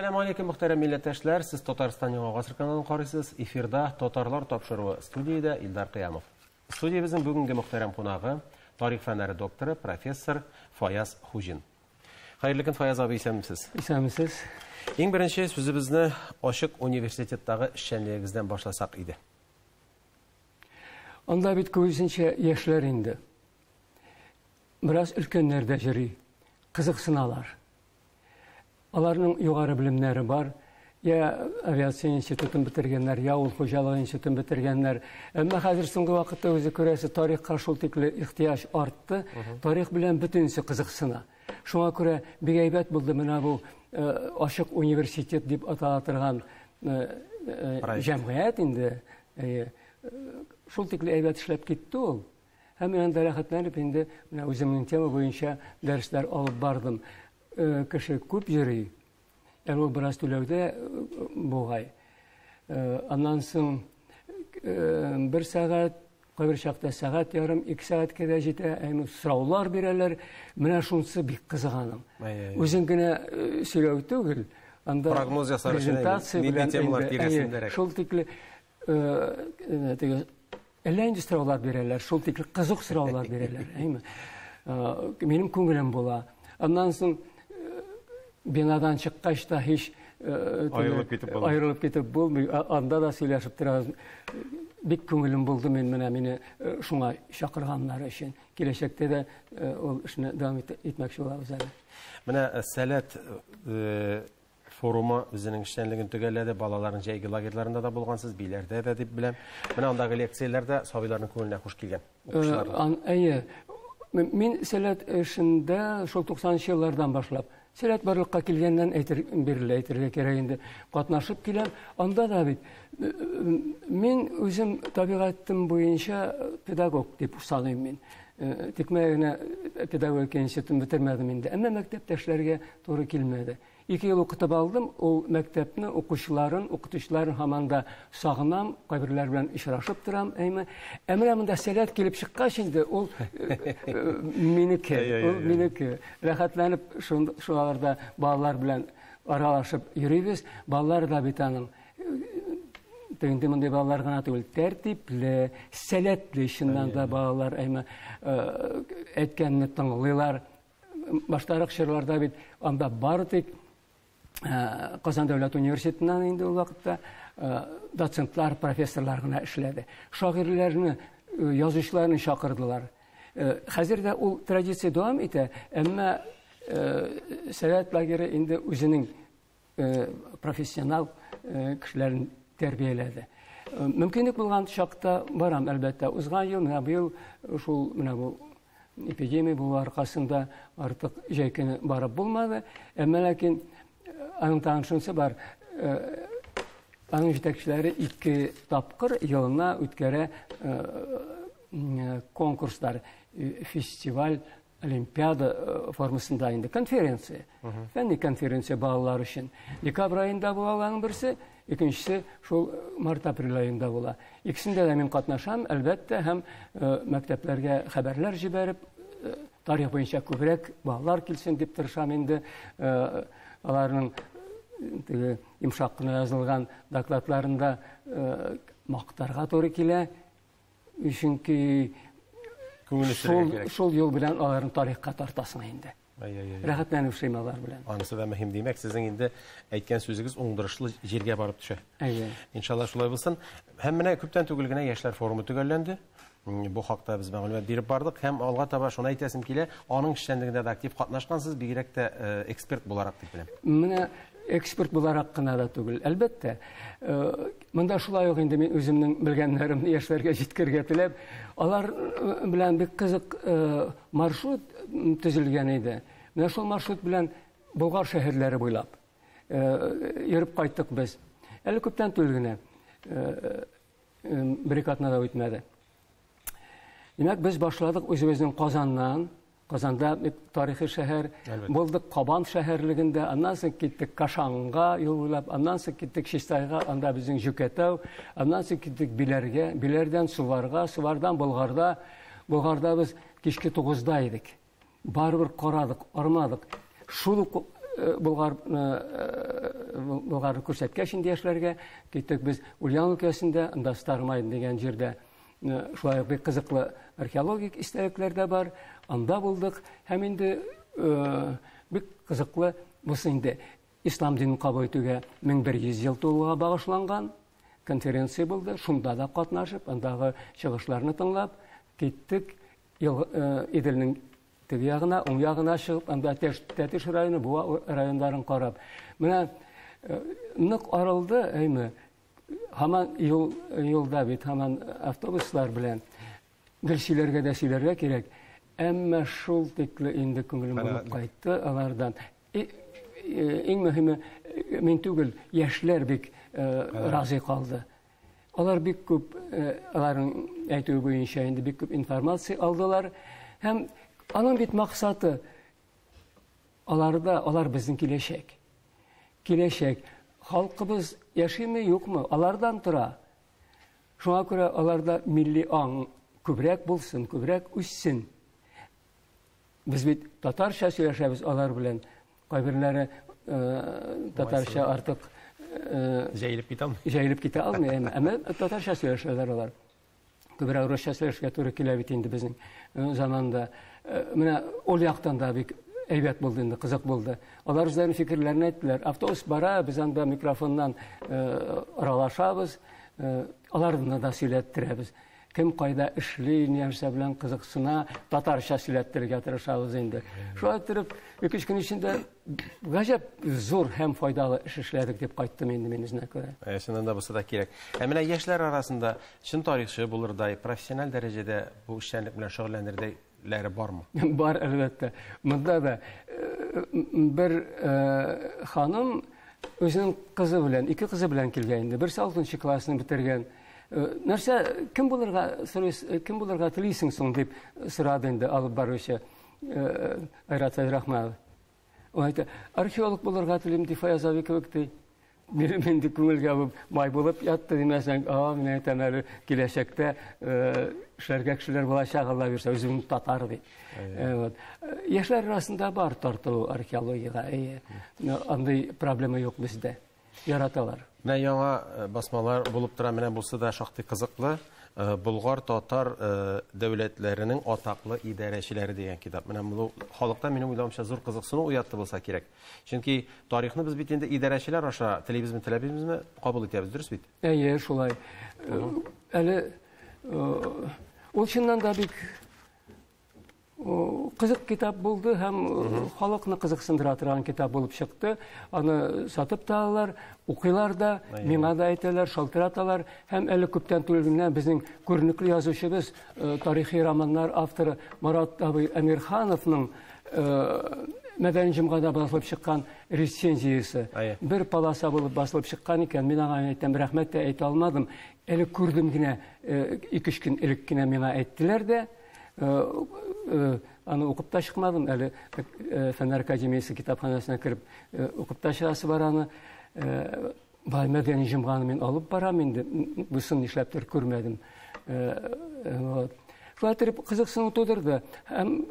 Әссәламу алейкум, мөхтәрәм милләттәшләр. Сез Татарстан Яңа Гасыр каналын карыйсыз. Эфирда Татарлар тапшыруы. Студиядә Илдар Кыямов. Студиябезнең бүгенге мөхтәрәм кунагы тарих фәннәре докторы, профессор Фаяз Хуҗин. Хәерле көн, Фаяз абый, исәнмесез. Исәнмесез. Иң беренче сүзебезне Ачык университеттагы эшчәнлегегездән башласак иде. Анда бит күбесенчә яшьләр инде. Бераз өлкәннәр дә йөри, кызыксыналар. Аларның югары белемнәре бар. Я авиация институтын бетергәннәр, я авыл хуҗалыгы институтын бетергәннәр. Әмма хәзер соңгы вакытта үзе күрәсе тарихка шул тикле ихтыяҗ артты. Тарих белән бөтенесе кызыксына. Шуңа күрә бик әйбәт булды менә бу ачык университет дип атала торган җәмгыять инде. Шул тикле әйбәт эшләп китте ул. Һәм мин анда рәхәтләнеп инде менә үземнең тема буенча дәресләр алып бардым. Кеше күп йөри. Әле ул бераз түләүдә бугай. Аннан соң бер сәгать, кайбер чакта сәгать ярым, 2 сәгатькә дә җитә. Әмма сораулар бирәләр. Менә шунысы бик кызык аның. Үзең генә сөйләү түгел, анда прогноз ясар өчен нинди темалар тирәсендәрәк. Шул тикле теге әллә нинди сораулар бирәләр, шул тикле кызык сораулар бирәләр, әйме? Минем күңелем була. Аннан соң бинадан чыккач та һич аерылып китеп булмый. Аерылып китеп булмый. Анда да сөйләшеп торабыз. Бик күңелем булды мин менә мине шуңа чакырганнары өчен. Киләчәктә дә ул эшне дәвам итмәкче булабыз әле. Менә Сәләт форумы үзенең эшчәнлеген төгәлләде. Балаларның җәйге лагерьларында да булгансыз, Биләрдә дә дип беләм. Менә андагы лекцияләр дә сабыйларның күңеленә хуш килгән. Укучыларның. Әйе. Мин Сәләт эшендә шул 90 еллардан башлап, Сәләт барлыкка килгәннән әйтер, бирле әйтергә кирәк инде, катнашып киләм. Анда да бит мин үзем табигатем буенча педагог дип саныйм мин. Тикмә генә педагогика институтын бетермәдем инде. Әмма мәктәптә эшләргә туры килмәде. 2 ел укытып алдым, ул мәктәпне, укучыларын, укытучыларын һаман да сагынам, кайберләр белән очрашып торам, әйме. Ә менә монда Сәләт килеп чыккач инде, ул минеке, ул минеке. Рәхәтләнеп шуларда балалар белән аралашып йөрибез. Балалар да бит аның тегенде мондый балалар гына түгел, тәртипле, сәләтле чыннан да балалар, әйме, әйткәнне тыңлыйлар. Баштарак чорларда бит анда бары тик Казан дәүләт университетыннан инде ул вакытта доцентлар, профессорлар гына эшләде. Шагыйрьләрне, язучыларны чакырдылар. Хәзер дә ул традиция дәвам итә, әмма Сәләт лагере инде үзенең профессионал кешеләрен тәрбияләде. Мөмкинлек булган чакта барам, әлбәттә. Узган ел, менә быел шул менә бу эпидемия булу аркасында артык җәй көне барып булмады. Әмма ләкин аның тагын шунысы бар, аның җитәкчеләре 2 тапкыр елына үткәрә конкурслар, фестиваль, олимпиада формасында инде конференция. Фәнни конференция балалар өчен. Декабрь аенда була аның берсе, икенчесе шул март-апрель аенда була. Икесендә дә мин катнашам, әлбәттә, һәм мәктәпләргә хәбәрләр җибәреп, тарих буенча күбрәк балалар килсен дип тырышам инде. Аларның теге йомшак кына язылган докладларында мактарга туры килә. Чөнки шул юл белән аларны тарихка тартасың инде. Рәхәтләнеп эшлим алар белән. Анысы да мөһим. Димәк, сезнең инде әйткән сүзегез уңдырышлы җиргә барып төшә. Әйе. Иншалла шулай булсын. Һәм менә күптән түгел генә яшьләр форумы төгәлләнде. Бу хакта без мәгълүмат биреп бардык һәм алга таба шуны әйтәсем килә, аның эшчәнлегендә дә актив катнашкансыз, бигрәк тә эксперт буларак дип беләм. Менә эксперт буларак кына да түгел, әлбәттә. Монда шулай ук инде мин үземнең белгәннәремне яшьләргә җиткерергә теләп, алар белән бик кызык маршрут төзелгән иде. Менә шул маршрут белән Болгар шәһәрләре буйлап йөреп кайттык без. Әле күптән түгел генә, бер ике атна да үтмәде. Димәк, без башладык үзебезнең Казаннан. Казанда бик тарихи шәһәр. Булдык Кабан шәһәрлегендә, аннан соң киттек Кашанга юл буйлап, аннан соң киттек Чистайга, анда безнең Җүкәтау, аннан соң киттек Биләргә, Биләрдән Суварга, Сувардан Болгарда. Болгарда без кичке 9-да идек. Барыбер карадык, армадык. Шул ук Болгарны күрсәткәч инде яшьләргә, киттек без Ульян өлкәсендә, анда Стармай дигән җирдә шулай ук бик кызыклы археологик истәлекләр дә бар. Анда булдык һәм инде бик кызыклы бусы инде ислам динен кабул итүгә 1100 ел тулуга багышланган конференция булды. Шунда да катнашып, андагы чыгышларны тыңлап киттек. Иделнең теге ягына, уң ягына чыгып, анда Тәтеш районы, Буа районнарын карап. Менә нык арылды, әйме, һаман юлда бит, һаман автобуслар белән гел сөйләргә дә сөйләргә кирәк. Әмма шул тикле инде күңелем булып кайтты алардан. Иң мөһиме, мин түгел, яшьләр бик разый калды. Алар бик күп, аларның әйтүе буенча инде бик күп информация алдылар. Һәм аның бит максаты аларда, алар безнең киләчәк. Киләчәк. Халкыбыз яшиме, юкмы? Алардан тора. Шуңа күрә аларда милли аң күбрәк булсын, күбрәк үссен. Без бит татарча сөйләшәбез алар белән. Кайберләре татарча артык җәелеп китә алмый. Җәелеп китә алмый, әмма татарча сөйләшәләр алар. Күбрәк русча сөйләшергә туры килә бит инде безнең заманда. Менә ул яктан да бик әйбәт булды инде, кызык булды. Алар үзләренең фикерләрен әйттеләр. Автобус бара, без анда микрофоннан аралашабыз, аларны да сөйләттерәбез. Кем кайда эшли, нәрсә белән кызыксына, татарча сөйләттерергә тырышабыз инде. Шулай итеп, ике-өч көн эчендә гаҗәп зур һәм файдалы эш эшләдек дип кайттым инде мин үзенә күрә. Чыннан да бусы да кирәк. Ә менә яшьләр арасында чын тарихчы булырдай, профессиональ дәрәҗәдә бу эшчәнлек белән шөгыльләнердәйләре бармы? Бар, әлбәттә. Монда да бер ханым үзенең кызы белән, ике кызы белән килгән инде. Берсе 6 классны бетергән. Нәрсә, кем булырга сорыйсың, кем булырга телисең соң дип сорады инде алып баручы Айрат Фәйзрахманов. Ул әйтә, археолог булырга телим, ди Фаяз абый кебек, ди. Минем инде күңелгә бу май булып ятты димәсәң, мин әйтәм әле киләчәктә эшләргә кешеләр булачак, Алла бирсә, үзем татар ди. Вот. Яшьләр арасында бар тартылу археологиягә, әйе. Андый проблема юк бездә. Яраталар. Менә яңа басмалар булып тора, менә бусы да шактый кызыклы. Болгар татар дәүләтләренең атаклы идарәчеләре дигән китап. Менә бу халыкта минем уйлавымча зур кызыксыну уятты булса кирәк. Чөнки тарихны без бит инде идарәчеләр аша телибезме, теләмибезме кабул итәбез, дөрес бит? Әйе, шулай. Әле ул чыннан да бик кызык китап булды һәм халыкны кызыксындыра торган китап булып чыкты. Аны сатып та алалар, укыйлар да, миңа да әйтәләр, шалтыраталар. Һәм әле күптән түгел генә безнең күренекле язучыбыз, тарихи романнар авторы Марат абый Әмирхановның Мәдәни җомгада басылып чыккан рецензиясе бер полоса булып басылып чыккан икән. Мин аңа әйтәм, рәхмәт тә әйтә алмадым. Әле күрдем генә, ике-өч көн элек кенә миңа әйттеләр дә, аны укып та чыкмадым, әле Фәннәр академиясе китапханәсенә кереп укып та чыгасы бар аны. Бай Мәдәни җомганы мин алып барам инде, бусын нишләптер күрмәдем. Шулай итеп кызыксыну тудырды. Һәм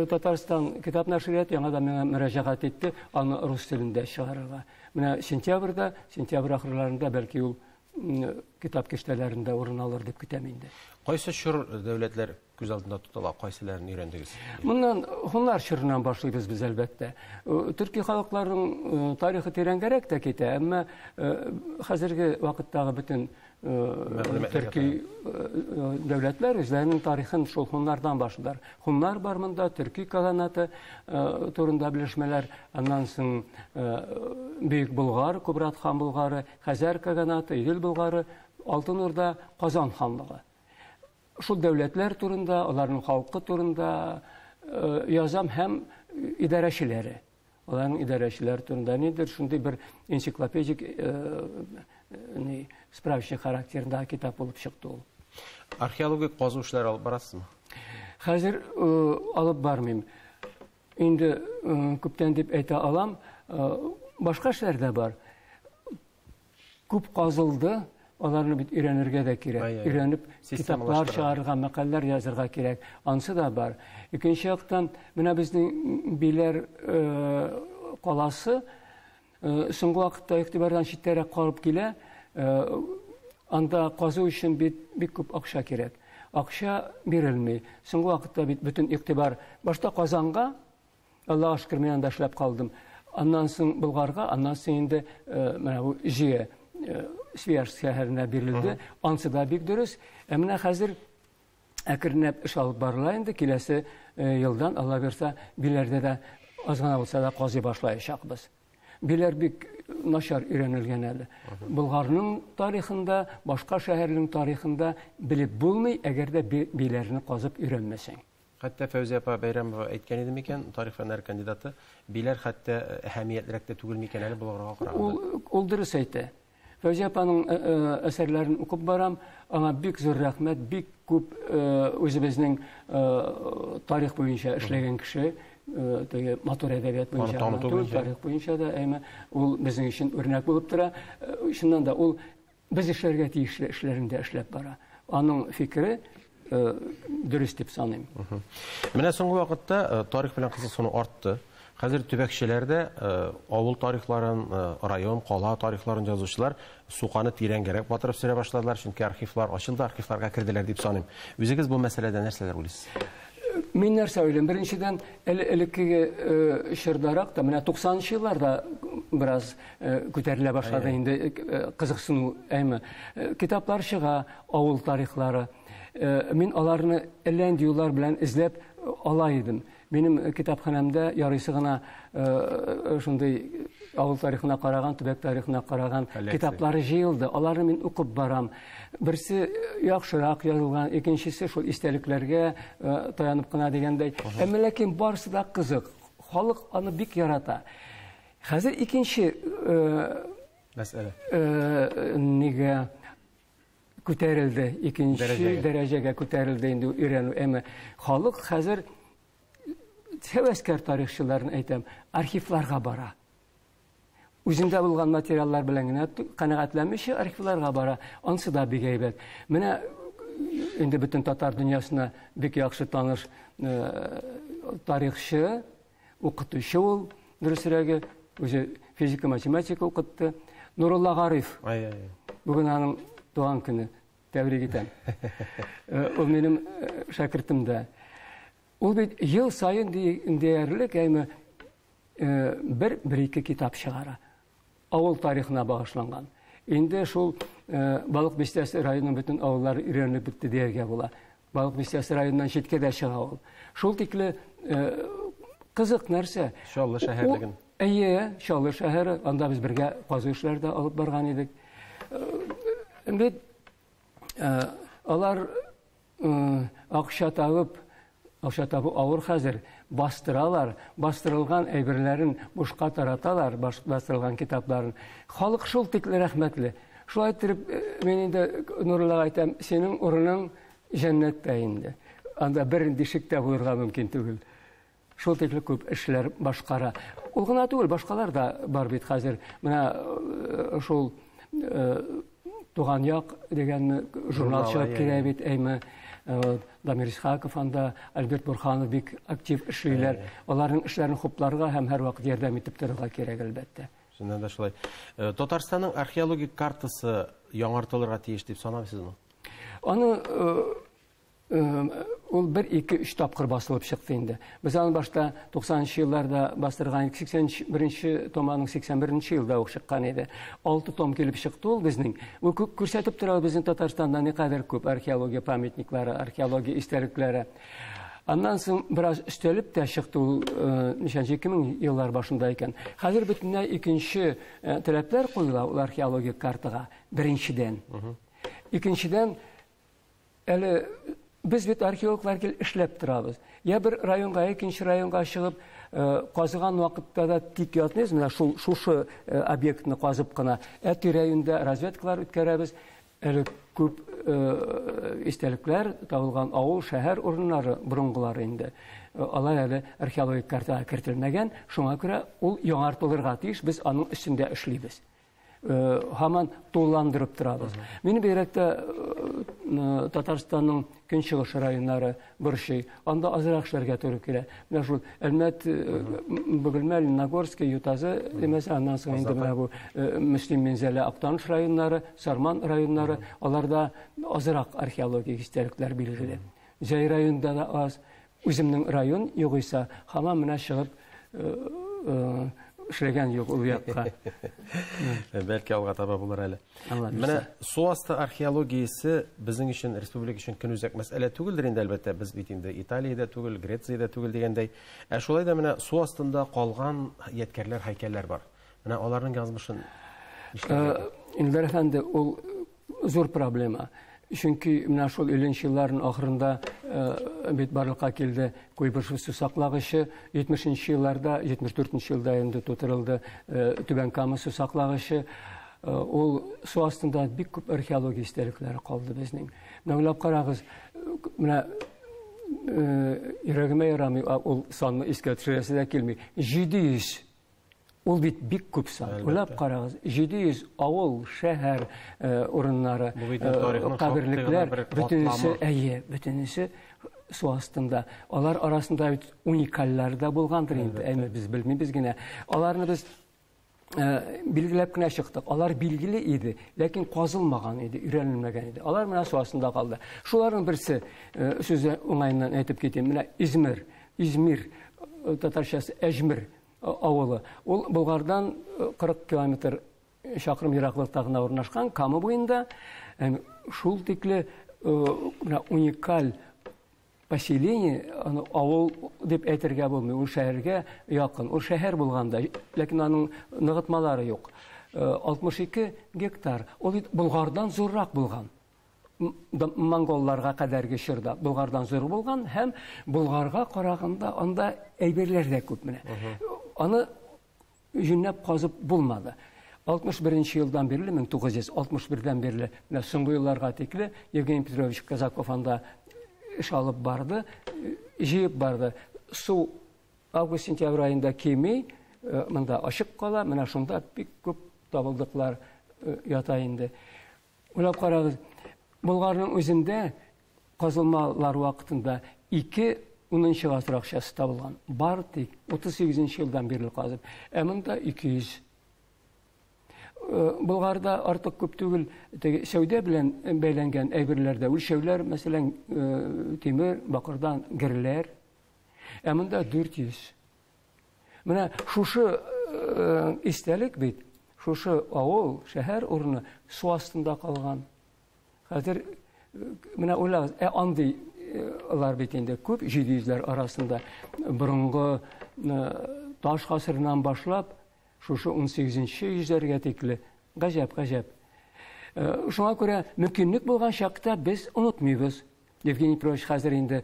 Татарстан китап нәшрияты яңадан миңа мөрәҗәгать итте, аны рус телендә чыгарырга. Менә сентябрьдә, сентябрь ахырларында бәлки ул китап киштәләрендә урын алыр дип көтәм инде. Кайсы чор дәүләтләр күз алдында тотыла, кайсыларын өйрәндегез? Моннан һуннар чорыннан башлыйбыз без әлбәттә. Төрки халыкларның тарихы тирәнгәрәк тә китә, әмма хәзерге вакыттагы бөтен төрки дәүләтләр үзләренең тарихын шул һуннардан башлыйлар. Һуннар бар монда, төрки каганаты турында белешмәләр, аннан соң Бөек Болгар, Кубрат хан Болгары, Хәзәр каганаты, Идел Болгары, Алтын Урда, Казан ханлыгы. Шул дәүләтләр турында, аларның халкы турында язам һәм идарәчеләре. Аларның идарәчеләре турында нидер шундый бер энциклопедик справочник характерындагы китап булып чыкты ул. Археологик казу эшләре алып барасызмы? Хәзер алып бармыйм. Инде күптән дип әйтә алам, башка эшләр дә бар. Күп казылды, аларны бит өйрәнергә дә кирәк. Өйрәнеп китаплар чыгарырга, мәкаләләр язырга кирәк. Ансы да бар. Икенче яктан, менә безнең Биләр каласы соңгы вакытта игътибардан читтәрәк калып килә. Анда казу өчен бит бик күп акча кирәк. Акча бирелми. Соңгы вакытта бит бөтен игътибар башта Казанга, Аллага шөкер, мин анда эшләп калдым. Аннан соң Болгарга, аннан соң инде менә бу Җөя Свияжск шәһәренә бирелде. Ансы да бик дөрес. Ә менә хәзер әкренләп эш алып барыла инде. Киләсе елдан, Алла бирса, Биләрдә дә аз гына булса да казый башлаячакбыз. Биләр бик начар өйрәнелгән әле. Болгарның тарихында, башка шәһәрнең тарихында белеп булмый, әгәр дә Биләрне казып өйрәнмәсәң. Хәтта Фәүзия апа Бәйрәмова әйткән иде микән, тарих фәннәре кандидаты, Биләр хәтта әһәмиятлерәк тә түгел микән әле Болгарга караганда? Ул дөрес әйтә. Фәүзия апаның әсәрләрен укып барам, аңа бик зур рәхмәт, бик күп үзебезнең тарих буенча эшләгән кеше, теге матур әдәбият буенча, матур тарих буенча да, әмма ул безнең өчен үрнәк булып тора. Чыннан да ул без эшләргә тиешле эшләрен дә эшләп бара. Аның фикере дөрес дип саныйм. Менә соңгы вакытта тарих белән кызыксыну артты. Хәзер төбәкчеләр дә авыл тарихларын, район, кала тарихларын язучылар суканы тирәнгәрәк батырып сөрә башладылар, чөнки архивлар ачылды, архивларга керделәр дип саныйм. Үзегез бу мәсьәләдә нәрсәләр уйлыйсыз? Мин нәрсә уйлыйм? Беренчедән, әле элеккеге чордарак та, менә 90-нчы елларда бераз күтәрелә башлады инде кызыксыну, әйме. Китаплар чыга, авыл тарихлары. Мин аларны әллә нинди юллар белән эзләп ала идем. Минем китапханәмдә ярыйсы гына шундый авыл тарихына караган, төбәк тарихына караган китаплар җыелды. Аларны мин укып барам. Берсе яхшырак язылган, икенчесе шул истәлекләргә таянып кына дигәндәй. Әмма ләкин барысы да кызык. Халык аны бик ярата. Хәзер икенче мәсьәлә. Нигә күтәрелде, икенче дәрәҗәгә күтәрелде инде өйрәнү. Әмма халык хәзер һәвәскәр тарихчыларын әйтәм, архивларга бара. Үзендә булган материаллар белән генә канәгатьләнмичә архивларга бара. Ансы да бик әйбәт. Менә инде бөтен татар дөньясына бик яхшы таныш тарихчы, укытучы ул, дөресрәге, үзе физика, математика укытты. Нурулла Гариф. Бүген аның туган көне. Тәбрик итәм. Ул минем шәкертем дә. Ул бит ел сайын диярлек, әйме, бер-ике китап чыгара. Авыл тарихына багышланган. Инде шул Балык Бистәсе районының бөтен авыллары өйрәнелеп бетте дияргә була. Балык Бистәсе районыннан читкә дә чыга ул. Шул тикле кызык нәрсә. Чаллы шәһәрлеген. Әйе, Чаллы шәһәре, анда без бергә казу эшләре дә алып барган идек. Бит алар акча табып, акча табу авыр хәзер, бастыралар, бастырылган әйберләрен бушка тараталар, бастырылган китапларын. Халык шул тикле рәхмәтле. Шулай итеп, мин инде Нуруллага әйтәм, синең урының җәннәттә инде. Анда бернинди шик тә булырга мөмкин түгел. Шул тикле күп эшләр башкара. Ул гына түгел, башкалар да бар бит хәзер. Менә шул Туган як дигән журнал чыгып килә бит, әйме. Дамир Исхаков анда, Альберт Бурханов бик актив эшлиләр. Аларның эшләрен хупларга һәм һәрвакыт ярдәм итеп торырга кирәк, әлбәттә. Чыннан да шулай. Татарстанның археологик картасы яңартылырга тиеш дип санамыйсызмы? Аны ул бер, ике, өч тапкыр басылып чыкты инде. Без аны башта 90-нчы елларда бастырган идек, 81 том аның 81 елда ук чыккан иде. 6 том килеп чыкты ул безнең. Ул күрсәтеп тора безнең Татарстанда никадәр күп археология памятниклары, археология истәлекләре. Аннан соң бераз өстәлеп тә чыкты ул, ничәнче 2000 еллар башында икән. Хәзер бөтенләй икенче таләпләр куела ул археологик картага, беренчедән. Икенчедән, әле без бит археологлар кил эшләп торабыз. Я бер районга, икенче районга чыгып, казыган вакытта да тик ятмыйбыз, менә шушы объектны казып кына. Ә тирә-юньдә разведкалар үткәрәбез. Әле күп истәлекләр табылган авыл, шәһәр урыннары борынгылары инде. Алар әле археологик картага кертелмәгән, шуңа күрә ул яңартылырга тиеш, без аның өстендә эшлибез. Һаман тулыландырып торабыз. Мин бигрәк тә Татарстанның көнчыгыш районнары борчый. Анда азрак эшләргә туры килә. Менә шул Әлмәт, Бөгелмә, Лениногорский, Ютазы димәсә, аннан соң инде менә бу Мөслим, Минзәлә, Актаныш районнары, Сарман районнары, аларда азрак археологик истәлекләр билгеле. Зәй районында да аз. Үземнең район югыйсә, һаман менә чыгып эшләгән юк ул якка. Бәлки алга таба булыр әле. Менә су асты археологиясе безнең өчен, республика өчен көнүзәк мәсьәлә түгелдер инде, әлбәттә. Без бит инде Италиядә түгел, Грециядә түгел дигәндәй. Ә шулай да менә су астында калган ядкәрләр, һәйкәлләр бар. Менә аларның язмышын нишләргә? Илдар әфәнде, ул зур проблема. Чөнки менә шул 50 елларның ахырында бит барлыкка килде Куйбышев су саклагычы, 70 елларда, 74 елда инде тутырылды Түбән Кама су саклагычы. Ул су астында бик күп археология истәлекләре калды безнең. Менә уйлап карагыз, менә йөрәгемә ярамый, ул санны искә төшерәсе дә килми. 700. Ул бит бик күп сан. Уйлап карагыз, 700 авыл, шәһәр урыннары, каберлекләр, бөтенесе, әйе, бөтенесе су астында. Алар арасында бит уникальләр дә булгандыр инде, әмма без белмибез генә. Аларны без билгеләп кенә чыктык. Алар билгеле иде, ләкин казылмаган иде, өйрәнелмәгән иде. Алар менә су астында калды. Шуларның берсе, сүзе уңаеннан әйтеп китим, менә Измир, Измир, татарчасы Әҗмир авылы. Ул Болгардан 40 километр чакрым ераклыкта гына урнашкан, Кама буенда. Шул тикле менә уникаль поселение, аны авыл дип әйтергә булмый, ул шәһәргә якын. Ул шәһәр булганда, ләкин аның ныгытмалары юк. 62 гектар. Ул бит Болгардан зуррак булган. Монголларга кадәрге чорда Болгардан зур булган һәм Болгарга караганда анда әйберләр дә күп менә. Аны җүнләп казып булмады. 61 елдан бирле, 1961-дән бирле, менә соңгы елларга тикле Евгений Петрович Казаков анда эш алып барды, җыеп барды. Су август-сентябрь аенда кими, монда ачык кала, менә шунда бик күп табылдыклар ята инде. Уйлап карагыз, Болгарның үзендә казылмалар вакытында 2 унынчы гасыр акчасы табылган. Бар тик 38 елдан бирле казып. Ә монда 200. Болгарда артык күп түгел, теге сәүдә белән бәйләнгән әйберләрдә үлчәүләр, мәсәлән, тимер, бакырдан герләр. Ә монда 400. Менә шушы истәлек бит, шушы авыл, шәһәр урыны су астында калган. Хәзер менә уйлагыз, ә андыйлар бит инде күп 700ләр арасында борынгы таш гасырыннан башлап шушы 18 йөзләргә тикле. Гаҗәп, гаҗәп. Шуңа күрә мөмкинлек булган чакта без онытмыйбыз. Евгений Петрович хәзер инде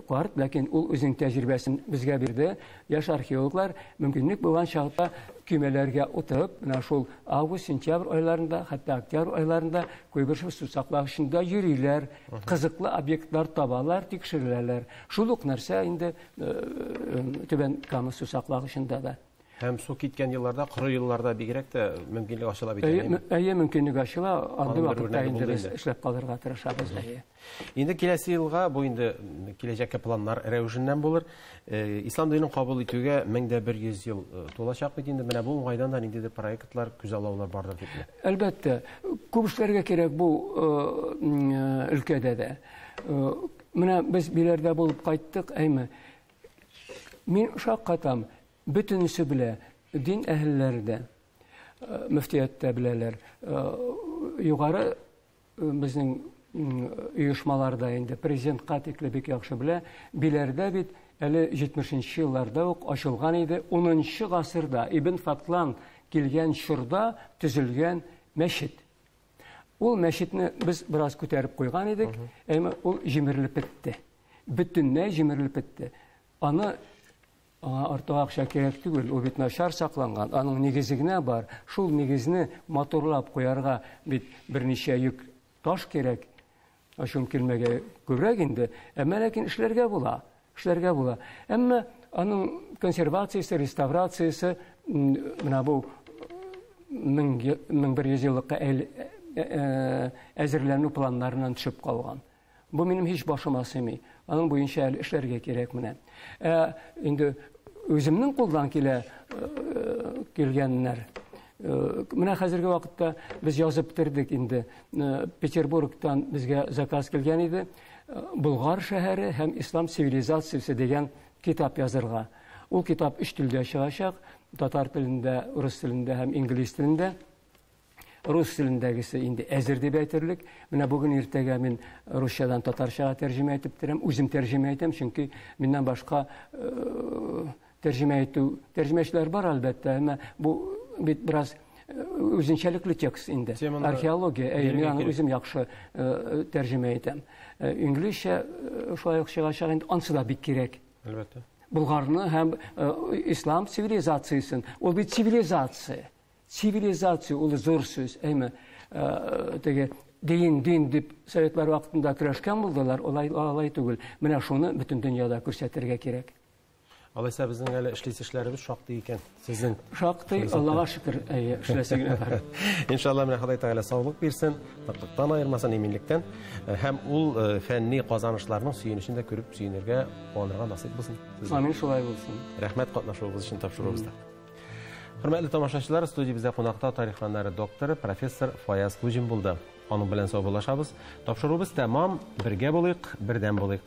карт, ләкин ул үзенең тәҗрибәсен безгә бирде. Яшь археологлар мөмкинлек булган чакта көймәләргә утырып, менә шул август, сентябрь айларында, хәтта октябрь айларында Куйбышев су саклагычында йөриләр, кызыклы объектлар табалар, тикшереләләр. Шул ук нәрсә инде Түбән Кама су саклагычында да. Һәм су киткән елларда, коры елларда бигрәк тә мөмкинлек ачыла бит, әйеме? Әйе, мөмкинлек ачыла. Андый вакытта инде без эшләп калырга тырышабыз, әйе. Инде киләсе елга, бу инде киләчәккә планнар рәвешеннән булыр. Ислам динен кабул итүгә 1100 ел тулачак бит инде. Менә бу уңайдан да ниндидер проектлар, күзаллаулар бардыр дип беләм. Әлбәттә, күп эшләргә кирәк бу өлкәдә дә. Менә без Биләрдә булып кайттык, әйме. Мин шаккатам. Бөтенесе белә, дин әһелләре дә, мөфтият тә беләләр. Югары безнең оешмаларда инде президентка тикле бик яхшы белә. Биләрдә бит әле 70 елларда ук ачылган иде. 10 гасырда Ибн Фатлан килгән чорда төзелгән мәчет. Ул мәчетне без бераз күтәреп куйган идек, әмма ул җимерелеп бетте. Бөтенләй җимерелеп бетте. Аны аңа артык акча кирәк түгел, ул бит начар сакланган, аның нигезе генә бар. Шул нигезне матурлап куярга бит берничә йөк таш кирәк. Ачуым килмәгә күбрәк инде, әмма ләкин эшләргә була, эшләргә була. Әмма аның консервациясе, реставрациясе, менә бу 1100 еллыкка әзерләнү планнарыннан төшеп калган. Бу минем һич башыма сыймый. Аның буенча әле эшләргә кирәк менә. Ә инде үземнең кулдан килә килгәннәр. Менә хәзерге вакытта без язып бетердек инде. Петербургтан безгә заказ килгән иде. Болгар шәһәре һәм ислам цивилизациясе дигән китап язырга. Ул китап өч телдә чыгачак. Татар телендә, рус телендә һәм инглиз телендә. Рус телендәгесе инде әзер дип әйтерлек. Менә бүген иртәгә мин русчадан татарчага тәрҗемә итеп бетерәм. Үзем тәрҗемә итәм, чөнки миннән башка тәрҗемә итү, тәрҗемәчеләр бар әлбәттә, әмма бу бит бераз үзенчәлекле текст инде. Археология, әйе, мин аны үзем яхшы тәрҗемә итәм. Инглизчә шулай ук чыгачак инде, ансы да бик кирәк. Әлбәттә. Болгарны һәм ислам цивилизациясен, ул бит цивилизация. Цивилизация ул зур сүз, әйме, теге дин, дин дип советлар вакытында көрәшкән булдылар, алай, алай түгел. Менә шуны бөтен дөньяда күрсәтергә кирәк. Алайса безнең әле эшлисе эшләребез шактый икән. Сезнең шактый, Аллага шөкер, әйе, эшләсе генә бар. Иншалла, менә Ходай Тәгалә саулык бирсен, тыклыктан аермасын, иминлектән һәм ул фәнни казанышларның сөенечен дә күреп сөенергә, куанырга насыйп булсын. Амин, шулай булсын. Рәхмәт катнашуыгыз өчен тапшыруыбызда. Хөрмәтле тамашачылар, студиябездә кунакта тарих фәннәре докторы, профессор Фаяз Хуҗин булды. Аның белән саубуллашабыз. Тапшыруыбыз тәмам. Бергә булыйк, бердәм булыйк.